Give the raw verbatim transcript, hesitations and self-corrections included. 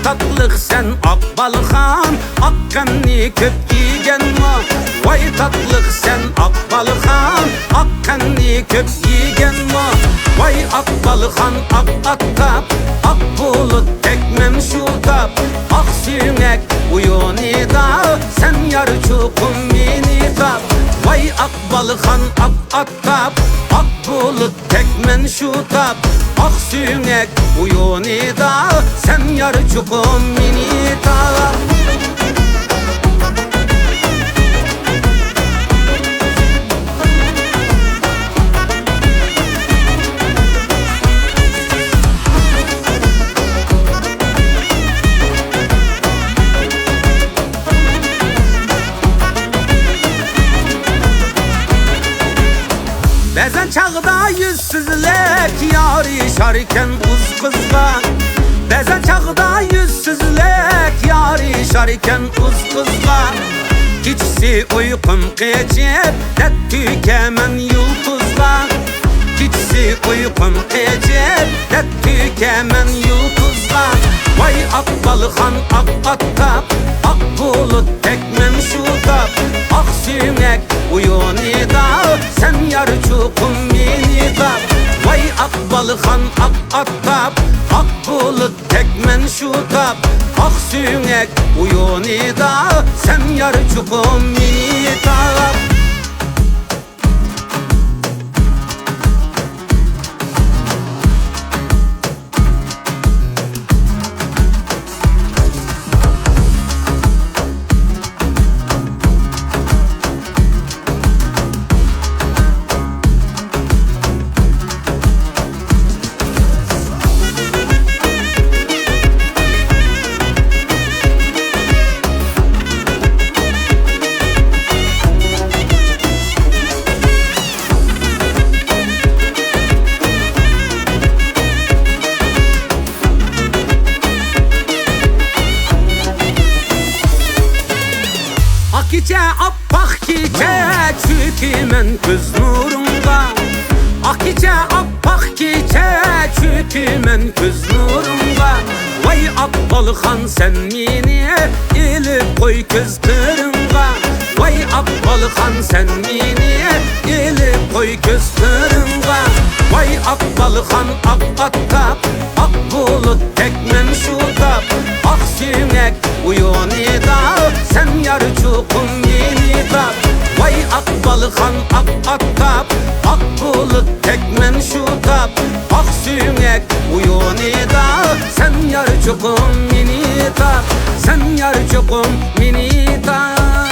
تاتلىق سەن ئاق بالىخان، ئاق قەنتنى كۆپ يېگەنمۇ؟ ۋاي تاتلىق سەن ئاق بالىخان، ئاق قەنتنى كۆپ يېگەنمۇ؟ ۋاي ئاق بالىخان، ئاق ئات تاپ، ئاق بۇلۇت تەكمەن شۇ تاپ، ئاق سۆڭەك ئويۇنىدا سەن يار چوقۇم مېنى تاپ. ۋاي ئاق بالىخان، ئاق ئات تاپ، ئاق بۇلۇت تەكمەن شۇ تاپ، ئاق سۆڭەك ئويۇنىدا سەن يار چوقۇم مېنى تاپ. بەزەن چاغدا يۈزسىزلىك يارىشاركەن ئۇز قىزغا. بەزەن چاغدا يۈزسىزلىك يارىشاركەن ئۇز قىزغا. كېچىسى ئۇيقۇم قېچىپ، دەرد تۆكەمەن يۇلتۇزغا. كېچىسى ئۇيقۇم قېچىپ، دەرد تۆكەمەن يۇلتۇزغا. ۋاي ئاق بالىخان، ئاق ئات تاپ، ئاق بۇلۇت تەكمەن شۇ تاپ، ئاق سۆڭەك ئويۇنىدا سەن يار چوقۇم مېنى تاپ. ۋاي ئاق بالىخان، ئاق ئات تاپ، ئاق بۇلۇت تەكمەن شۇ تاپ، ئاق سۆڭەك ئويۇنىدا سەن يار چوقۇم مېنى تاپ. ئاق كېچە، ئاپئاق كېچە، چۆكىمەن كۆز نۇرۇڭغا. ئاق كېچە، ئاپئاق كېچە، چۆكىمەن كۆز نۇرۇڭغا. ۋاي ئاق بالىخان، سەن مېنى ئېلىپ قوي كۆز قىرىڭغا. ۋاي ئاق بالىخان، سەن مېنى ئېلىپ قوي كۆز قىرىڭغا. ۋاي ئاق بالىخان، ئاق ئات تاپ، ئاق بۇلۇت تەكمەن شۇ تاپ، ئاق سۆڭەك ئويۇنىدا سەن يار چوقۇم مېنى تاپ. ۋاي ئاق بالىخان، ئاق ئات تاپ، ئاق بۇلۇت تەكمەن شۇ تاپ، ئاق سۆڭەك ئويۇنىدا سەن يار چوقۇم مېنى تاپ، سەن يار چوقۇم مېنى تاپ.